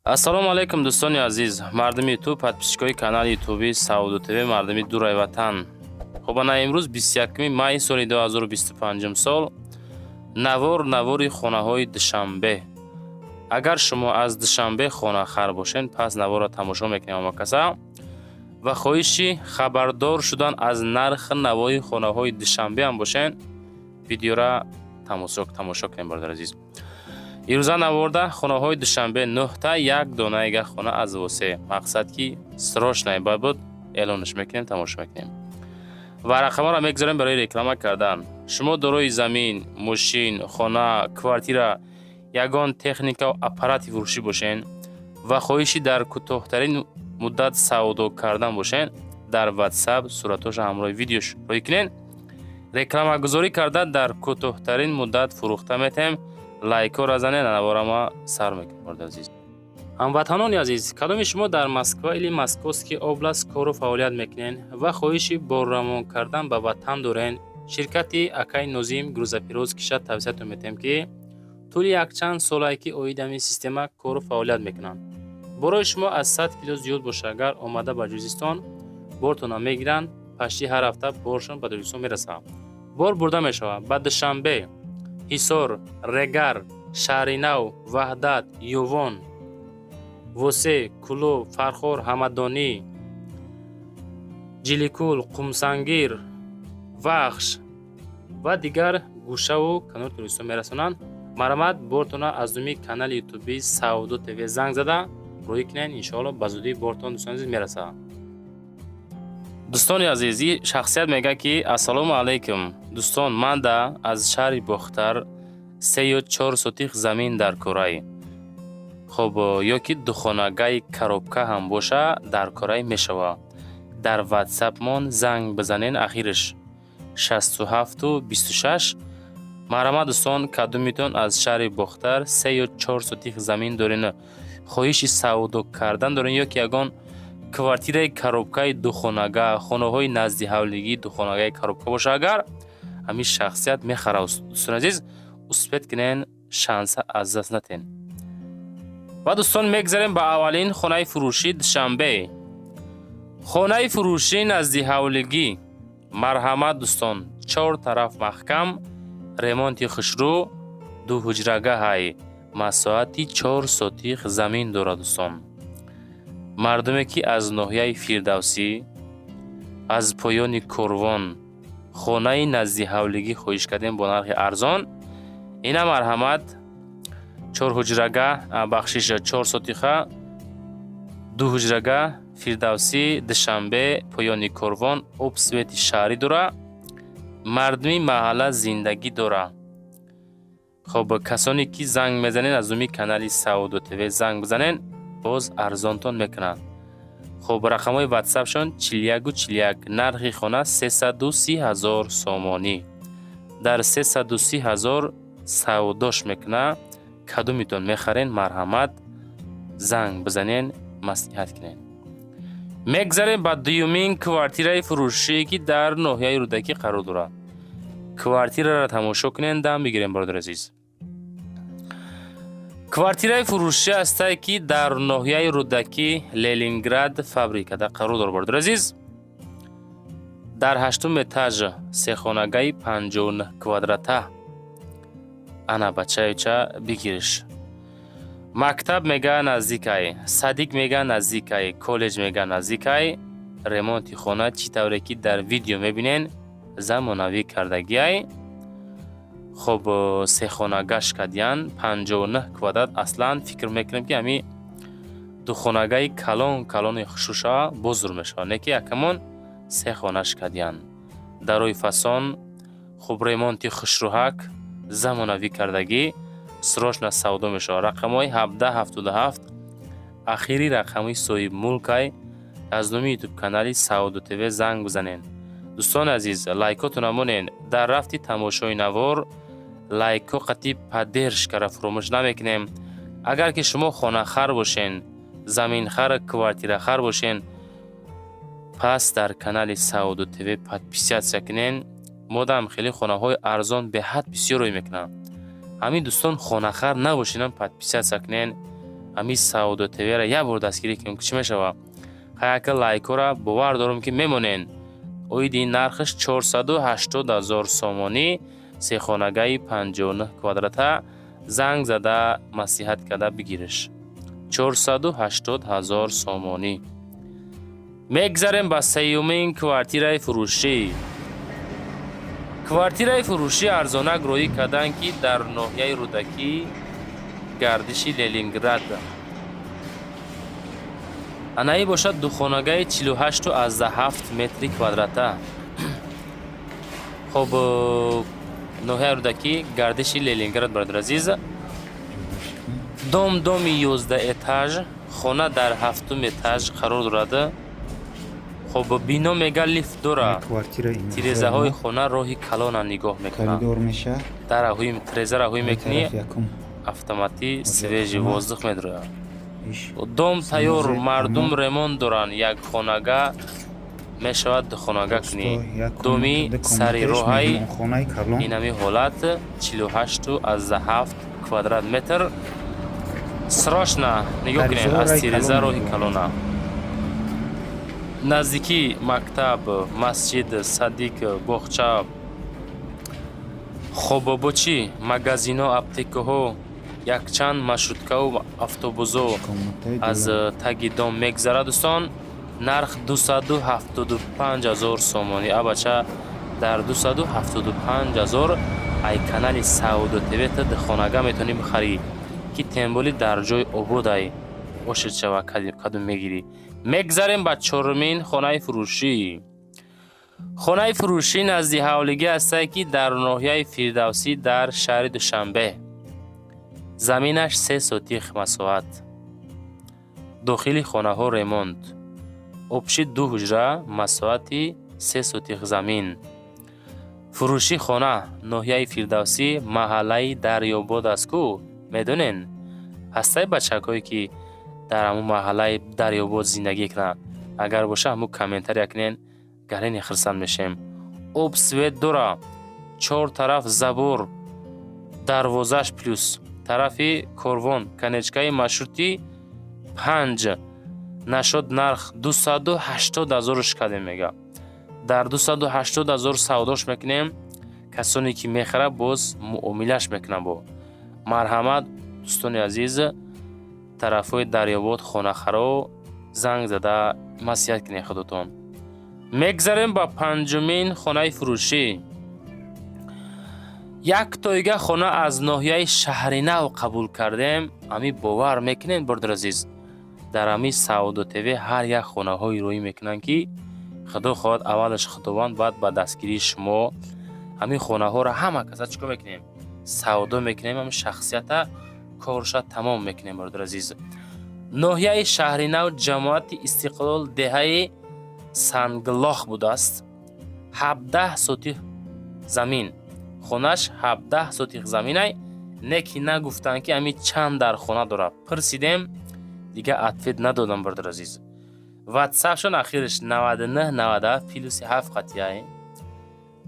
Ассалому алайкум, дӯстони азиз, мардуми Ютуб, подписчикои канали Ютуби Савдо ТВ, мардуми дурай ватан. Хуб, ана имрӯз 21 майи соли 2025 сол навор, навори хонаҳои Душанбе. Агар шумо аз Душанбе хонахар бошед, пас наворро тамошо мекунем ҳамакаса ва хоҳиши хабардор шудан аз нархи навои хонаҳои Душанбе ҳам бошед, видеора тамошо кунем, бародари азиз. Ирӯза наворда хонаҳои Душанбе нӯҳта, як донаига хона аз Восе. Мақсад ки срочно бояд буд, эълонаш мекунем, тамошо мекунем ва рақамҳоро мегузорем барои реклама кардан. Шумо дорои замин, мошин, хона, квартира, ягон техникау аппарати фурӯшӣ бошен ва хоҳиши дар кӯтоҳтарин муддат савдо кардан бошен, дар Ватсап суратҳоша ҳамроҳи видеош рӯй кунен, рекламагузорӣ карда, дар кӯтоҳтарин муддат фурӯхта метаҳем. Лайкҳоро занед, навора ма сар мекунем. Бародари азиз, ҳамватанони азиз, кадоми шумо дар Москва или Московский область кору фаъолият мекунед ва хоҳиши борравон кардан ба ватан дорен, ширкати акаи Нозим грузоперевозкиша тавсиятон метиҳем, ки тӯли якчанд солае ки оид ҳамин система кору фаъолият мекунанд. Борои шумо аз 100 кило зиёд боша агар, омада ба Ҷузистон бортона мегиранд. Пашти ҳар ҳафта боршон ба Тоҷикистон мерасад. Бор бурда мешавад ба Душанбе, Ҳисор, Регар, Шаҳринав, Ваҳдат, Ёвон, Восе, Кӯлоб, Фархор, Ҳамадонӣ, Ҷиликул, Қумсангир, Вахш ва дигар гӯшаву канори Тоҷикистон мерасонанд. Марҳамат, бортона аз номи канали Ютуби Савдо ТВ занг зада рӯй кунед. Иншоалло, ба зудӣ бортон, дӯстони азиз, мерасад. Дӯстони азиз, ин шахсият мегӯяд, ки ассалому алайкум, дӯстон, манда аз шаҳри Бохтар 3 ё 4 сотих замин дар корай. Хоб, ё ки духонагаи коробка ҳам боша, дар корай мешавад. Дар Ватсапмон занг бизанен, ахираш 67-26. Марҳамат, дӯстон, кадомитон аз шаҳри Бохтар 3 ё 4 сотих замин дорен, хоҳиши савдо кардан дорен ё ки ягон квартираи коробкаи духонага, хонаҳои назди ҳавлигии духонагаи коробка боша агар, ҳамин шахсият мехарад. Дӯстони азиз, успеть кунен, шанса аз даст натен. Ва, дӯстон, мегзарем ба аввалин хонаи фурӯшии Душанбе, хонаи фурӯшии назди ҳавлигӣ. Марҳамат, дӯстон, чор тараф маҳкам, ремонти хушрӯ, дуҳуҷрагаҳай, масоҳати 4 сотих замин дорад. Дӯстон, мардуме ки аз ноҳияи Фирдавсӣ, аз поёни Корвон хонаи назди ҳавлигӣ хоҳиш кардем бо нархи арзон, ина марҳамат, чорҳуҷрага, бахшиш, 4 сотиха, дуҳуҷрага, Фирдавсӣ, Душанбе, поёни Корвон, об, свети шаҳрӣ дора, мардуми маҳалла зиндагӣ дора. Хоб, касоне ки занг мезанед, аз номи канали Савдо ТВ занг бизанед, боз арзонтон мекунанд. Хоб, рақамҳои Ватсапшон 41-41. Нархи хона 330 000 сомонӣ. Дар 330 000 савдош мекунад. Кадомитон мехарен, марҳамат, занг бизанен, маслиҳат кунед. Мегзарем ба дуюмин квартираи фурӯшие, ки дар ноҳияи Рӯдакӣ қарор дорад. Квартираро тамошо кунен, дам бигирем, бародари азиз. Квартираи фурӯшӣ ҳастае, ки дар ноҳияи Рӯдакӣ, Ленинград фабрикада қарор дорад. Бародари азиз, дар ҳаштум этаж, сехонагаи 59 квадрата. Ана, бачаюча, бигириш. Мактаб мега наздикай, садик мега наздикай, коллеҷ мега наздикай. Ремонти хона чӣ тавре ки дар видео мебинен, замонавӣ кардагиай. Хоб, сехонагаш кардиян, 59 квадрат. Аслан фикр мекунем, ки ҳами духонагаи калон калони хушрӯша бозур мешавад, не ки якамон се хонаш кардиян. Дарои фасон, хуб, ремонти хушрӯҳак, замонавӣ кардагӣ, срочно савдо мешавад. Рақамҳои 1777 ахири рақами соҳибмулкай. Аз номи Ютуб-канали Савдо ТВ занг бизанед. Дӯстони азиз, лайкотона монед. Дар рафти тамошои навор лайкҳо қатъи поддержкара фуромӯш намекунем. Агар ки шумо хонахар бошен, заминхар, квартирахар бошен, пас дар канали Савдо ТВ подписаться кунен. Модам хеле хонаҳои арзон беҳад бисёр рӯй мекунам. Ҳамин, дӯстон, хонахар набошенам, подписаться кунен. Ҳамин Савдо ТВ-ра як бор дастгирӣ кунем, чӣ мешавад? Хаяка лайкҳоро бовар дорам, ки мемонен. Оиди нархаш 480 ҳазор сомонӣ, сехонагаи 59 квадрата. Занг зада, маслиҳат карда бигириш. 480 ҳазор сомонӣ. Мегзарем ба сеюмин квартираи фурӯшӣ. Квартираи фурӯшӣ арзонак роҳӣ карданд, ки дар ноҳияи Рӯдакӣ, гардиши Ленинград. Анаи бошад духонагаи 48,7 метри квадрата. Хоб, ноҳияи Рӯдакӣ, гардиши Ленинград, бародари азиз. Дом доми 11 этаж, хона дар ҳафтум этаж қарор дорад. Хоб, бино мега лифт дора. Тирезаҳои хона роҳи калона нигоҳ мекунад. Тирезаро ҳуй мекунӣ, автоматӣ свежий воздух медрояд. Дом тайёр, мардум ремонт доранд. Як хонага мешавад духонага кунӣ. Доми сари роҳай. Инами ҳолат 48,7 квадрат метр. Срочно нигоҳ кунед, аз тиреза роҳи калона. Наздикӣ мактаб, масҷид, садик, боғча. Хоб, бо чӣ магазино, аптекаҳо, якчанд маршруткаву автобусҳо аз таги дом мегзарад. Дӯстон, нарх 275 ҳазор сомонӣ. Абача, дар 275 ҳазор ай канали Савдо ТВ хонага метавонӣ бихарӣ, ки тем более дар ҷои ободай. Ошид шава, кадом мегирӣ. Мегзарем ба чорумин хонаи фурӯшӣ. Хонаи фурӯшӣ назди ҳавлигӣ ҳастае, ки дар ноҳияи Фирдавсӣ, дар шаҳри Душанбе. Заминаш 3 сотих масоҳат. Дохили хонаҳо ремонт. Общий ду ҳуҷра, масоҳати 3 сотих замин. Фурӯши хона ноҳияи Фирдавсӣ, маҳаллаи Дарёбод аст ку, медонен? Ҳастаи бачакҳое, ки дар ҳамун маҳаллаи Дарёбод зиндагӣ кунанд? Агар боша, ҳамун комментария кунен, гарени хурсанд мешем. Об, свет дора, чор тараф забор, дарвозаш плюс тарафи корвон, конечкаи маршрути 5 нашод. Нарх 280 ҳазоруш кардем, мега. Дар 280 ҳазор савдош мекунем. Касоне ки мехарад, боз муомилаш мекунанд. Бо марҳамат, дӯстони азиз, тарафҳои Дарёбод хонахаро занг зада маслиҳат кунед худотон. Мегзарем ба панҷумин хонаи фурӯшӣ. Як тойга хона аз ноҳияи Шаҳринав қабул кардем. Ами бовар мекунед, бародари азиз, дар ҳамин Савдо ТВ ҳар як хонаҳои роҳӣ мекунанд, ки худо хоҳад, аввалаш Худованд, баъд ба дастгирии шумо ҳамин хонаҳоро ҳама каса чӣ кор мекунем? Савдо мекунем, ҳамин шахсията корша тамом мекунем, бародари азиз. Ноҳияи Шаҳринав, ҷамоати Истиқлол, деҳаи Санглох будааст. 17 сотих замин хонаш, 17 сотих заминай. Не ки нагуфтанд, ки ҳамин чанд дар хона дорад. Пурсидем, дига ответ надодам, бародари азиз. Ватсапшон ахираш 99 97 плюси 7 қатияй.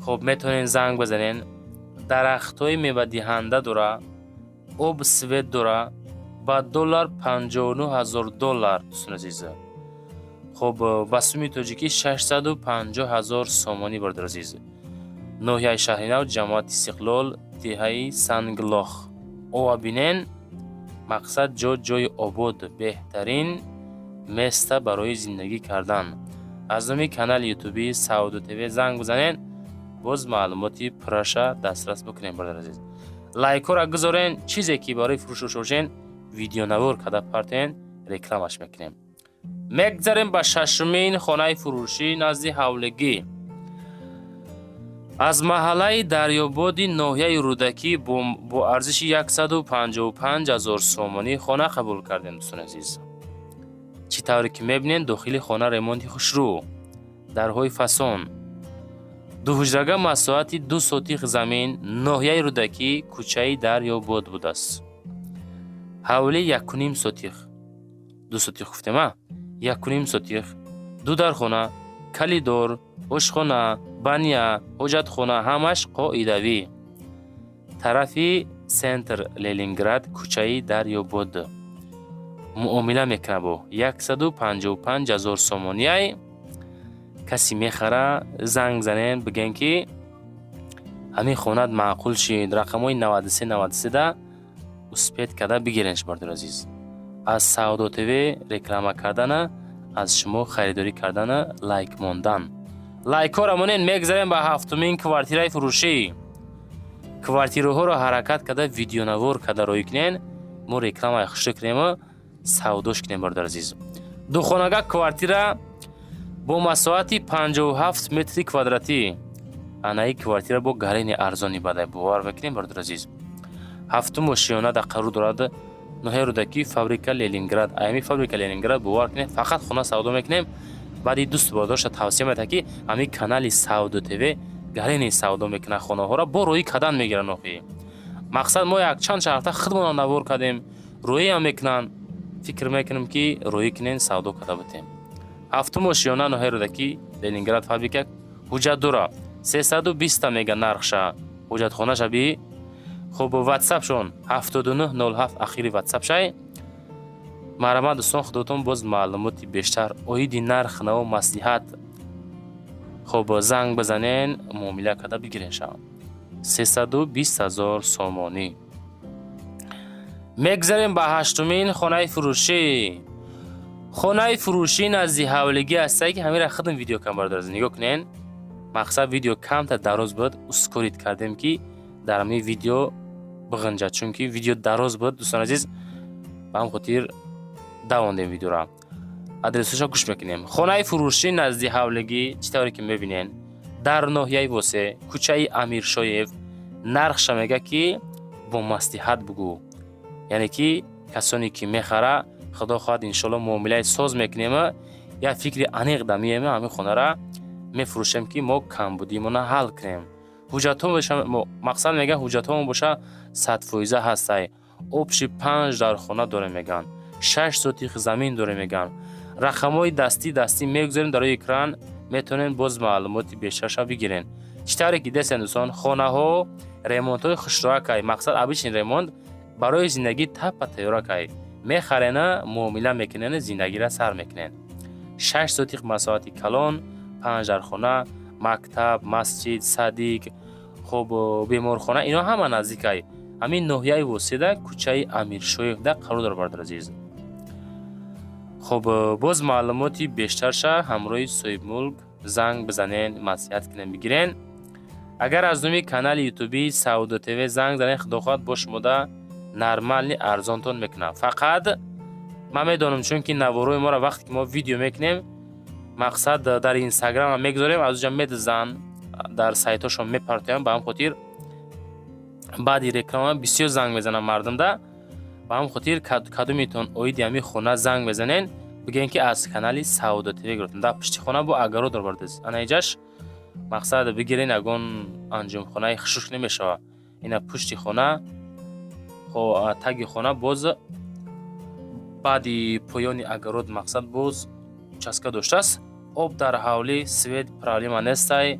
Хоб, метавонед занг бизанен. Дарахтҳои мевадиҳанда дора, об, свет дора. Ба доллар 59 ҳазор доллар, дӯстони азиз. Хоб, ба суми тоҷикӣ 650 ҳазор сомонӣ, бародари азиз. Ноҳияи Шаҳринав, ҷамоати Истиқлол, деҳаи Санглох. Ова бинен, мақсад ҷо ҷои обод, беҳтарин место барои зиндагӣ кардан. Аз номи канали ютуби Савдо ТВ занг бизанед, боз маълумоти пурраша дастрас бикунем. Бародари азиз, лайкҳоро гузорен. Чизе ки барои фурӯш дошта бошен, видеонавор карда партен, рекламаш мекунем. Мегзарем ба шашумин хонаи фурӯшӣ назди ҳавлигӣ. Аз маҳаллаи Дарёбоди ноҳияи Рӯдакӣ бо арзиши 155 ҳазор сомонӣ хона қабул кардем, дӯстони азиз. Чӣ тавре ки мебинед, дохили хона ремонти хушрӯ, дарҳои фасон. Дуҳуҷрага, масоҳати 2 сотих замин, ноҳияи Рӯдакӣ, кӯчаи Дарёбод будааст. Ҳавлӣ 1,5 сотих, 2 сотих гуфтема, 1,5 сотих, ду дархона, калидор, ошхона, баня, ҳоҷатхона, ҳамаш қоидавӣ. Тарафи центр Ленинград, кӯчаи Дарёбод. Муомила мекунад бо 155 ҳазор сомонияй. Касе мехара, занг занен, бигӯен, ки ҳамин хонат маъқул шид. Рақамҳои 93 93 да успеть карда бигиренш, бардори азиз. Аз Савдо ТВ реклама кардана, аз шумо харидорӣ кардана, лайк мондан, лайкҳоро монен. Мегзарем ба ҳафтумин квартираи фурӯшӣ. Квартираҳоро ҳаракат карда, видеонавор карда роӣ кунен, мо рекламаи хушрӯ кунему савдош кунем, бародари азиз. Духонага квартира бо масоҳати 57 метри квадратӣ. Анаи квартира бо гарени арзони бадай, бовар мекунем, бародари азиз. Ҳафтум ошиёна дар қарор дорад, ноҳияи Рӯдакӣ, фабрика Ленинград. Аями фабрика Ленинград, бовар кунем, фақат хона савдо мекунем. Баъди дӯсту бародарша тавсия медиҳад, ки ҳамин канали Савдо ТВ гарени савдо мекунад, хонаҳоро бо роӣ кардан мегиранд. Охи мақсад, мо якчанд шаҳрта худмонам навор кардем, роиам мекунанд. Фикр мекунем, ки роӣ кунен, савдо карда бутем. Ҳафтум ошиёна, ноҳияи Рӯдакӣ, Ленинград фабрика. Ҳуҷҷат дора, 320-та мега нархша, ҳуҷҷатхонаша би. Хуб, ватсапшон 7907 ахири ватсапшай. Марҳамат, дӯстон, худотон боз маълумоти бештар оиди нарх наво маслиҳат. Хуб, занг бизанен, муомила карда бигирен шава. 320 ҳазор сомонӣ. Мегзарем ба ҳаштумин хонаи фурӯшӣ. Хонаи фурӯшӣ назди ҳавлигӣ ҳастае, ки ҳамира худам видео кам, бародараз, нигоҳ кунен. Мақсад, видео камтар дароз буд, ускорить кардем, ки дар ҳамин видео биғинҷад, чунки видео дароз буд, дӯстони азиз. Ба ҳам хотир давондем видеоро. Адресашо гӯш мекунем. Хонаи фурӯшӣ назди ҳавлигӣ, чӣ тавре ки мебинен, дар ноҳияи Восе, кӯчаи Амиршоев. Нархша мега, ки бо маслиҳат бугӯ, яъне ки касоне ки мехара, худо хоҳад, иншоалло, муомилаи соз мекунем, як фикри аниқ да меем, ҳамин хонара мефурӯшем, ки мо камбудимона ҳал кунем. Ҳуҷҷатҳо, мақсад, мегӯяд, ҳуҷҷатҳомон боша, 100% ҳастай. Общий панҷ дар хона дорем, мегӯянд, 6 сотих замин дорем, мегӯянд. Рақамҳои дастӣ мегузорем дар рӯи экран, метавонед боз маълумоти бештарша бигирен. Чӣ тавре ки дидесен, дӯстон, хонаҳо ремонтҳои хушроакай. Мақсад, обычный ремонт, барои зиндагӣ таппа тайёракай. Мехарена, муомила мекунена, зиндагира сар мекунен. 6 сотих масоҳати калон, панҷ дархона, мактаб, масҷид, садик, хуб, беморхона, ино ҳама наздикай. Ҳамин ноҳияи Воседа, кӯчаи Амиршоевда қарор дорад, бародари азиз. Хуб, боз маълумоти бештарша ҳамроҳи соҳибмулк занг бизанен, маслиҳат кунен, бигирен. Агар аз номи канали ютуби Савдо ТВ занг занен, худо хоҳад, бо шумода нормальный арзонтон мекунам. Фақат ман медонам, чунки наворои моро вақте ки мо видео мекунем, мақсад, дар Инстаграм мегузорем, аз оҷа медизанд, дар сайтҳошон мепартоянд. Ба ҳам хотир баъди реклама бисёр занг мезананд мардумда. Ба ҳам хотир кадомитон оиди ҳамин хона занг мезанен, бигӯен, ки аз канали Савдо ТВ гирифтем. Дар пушти хона бо огород дор. Ана иҷаш, мақсад, бигирен, ягон анҷомхонаи хушук намешавад. Ина пушти хона, таги хона, боз баъди поёни огород, мақсад, боз участка доштааст. Об дар ҳавлӣ, свет проблема нестай.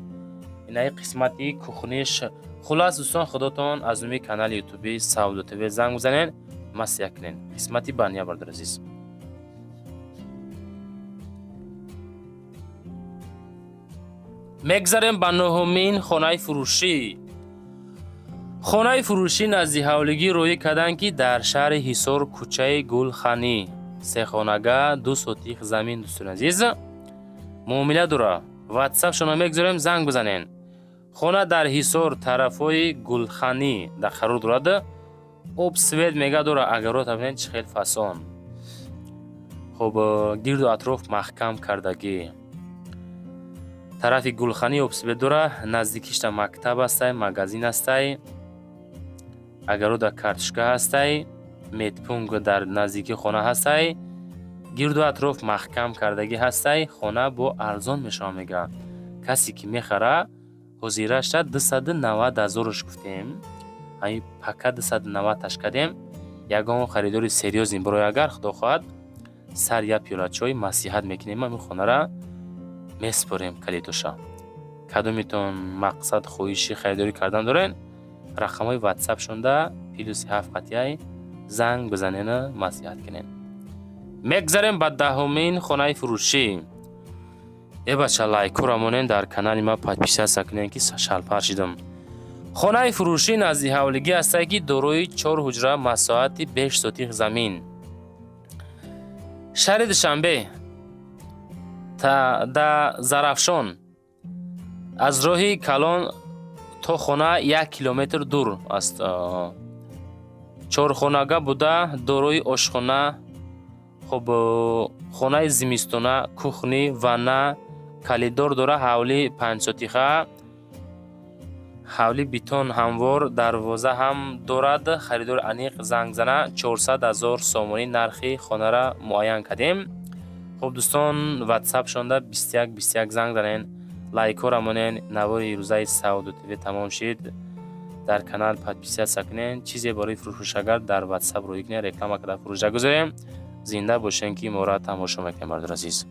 Инаи қисмати кухниш. Хулас, дӯстон, худотон аз номи канали ютуби Савдо ТВ занг бизанен, маслиҳат кунен. Қисмати баня, бародари азиз. Мегзарем ба нуҳумин хонаи фурӯшӣ. Хонаи фурӯшӣ назди ҳавлигӣ роӣ карданд, ки дар шаҳри Ҳисор, кӯчаи Гулханӣ, сехонага, 2 сотих замин. Дӯстони азиз, муомила дора, ватсапшонро мегузорем, занг бизанен. Хона дар Ҳисор, тарафҳои Гулханӣ дар қарор дорад. Об, свет мега дора. Огород бинед, чӣ хел фасон. Хуб, гирду атроф маҳкам кардагӣ. Тарафи Гулханӣ об, свет дора, наздикишта мактаб ҳастай, магазин ҳастай, огорода картошка ҳастай, медпункт дар наздикии хона ҳастай, гирду атроф маҳкам кардагӣ ҳастай. Хона бо арзон мешавад, мега. Касе ки мехара, ҳозирашта 290 ҳазораш гуфтем, ҳамин пока 290-аш кардем. Ягон харидори серьёзный бирои, агар худо хоҳад, сар як пиёла чой маслиҳат мекунем, ҳамин хонара месупорем калитоша. Кадомитон, мақсад, хоҳиши харидорӣ кардан дорен, рақамҳои ватсапшонда +7 қатъияй занг бизанену маслиҳат кунен. Мегзарем ба 10-умин хонаи фурӯшӣ. Э бача, лайкура монен, дар канали ма подписаться кунен, ки шалпар шидам. Хонаи фурӯшӣ назди ҳавлигӣ ҳастае, ки дорои чор ҳуҷра, масоҳати 5 сотих замин, шаҳри Душанбе, да Зарафшон, аз роҳи калон то хона 1 километр дур аст. Чорхонага буда, дорои ошхона, хуб, хонаи зимистона, кухня, ванна, коридор дора. Ҳавли 5 сотиха, ҳавли бетон ҳамвор, дарвоза ҳам дорад. Харидори аниқ занг зана. 400 000 сомонӣ нархи хонара муайян кардем. Хуб, дӯстон, ватсапшонда 21 21 занг занен, лайкҳоро монен. Навори рӯзаи Савдо ТВ тамом шид. Дар канал подписаться кунен. Чизе барои фурӯшагар дар ватсап рӯй кунен, реклама карда фурӯша гузорем. Зинда бошен, ки моро тамошо мекунем, бародари азиз.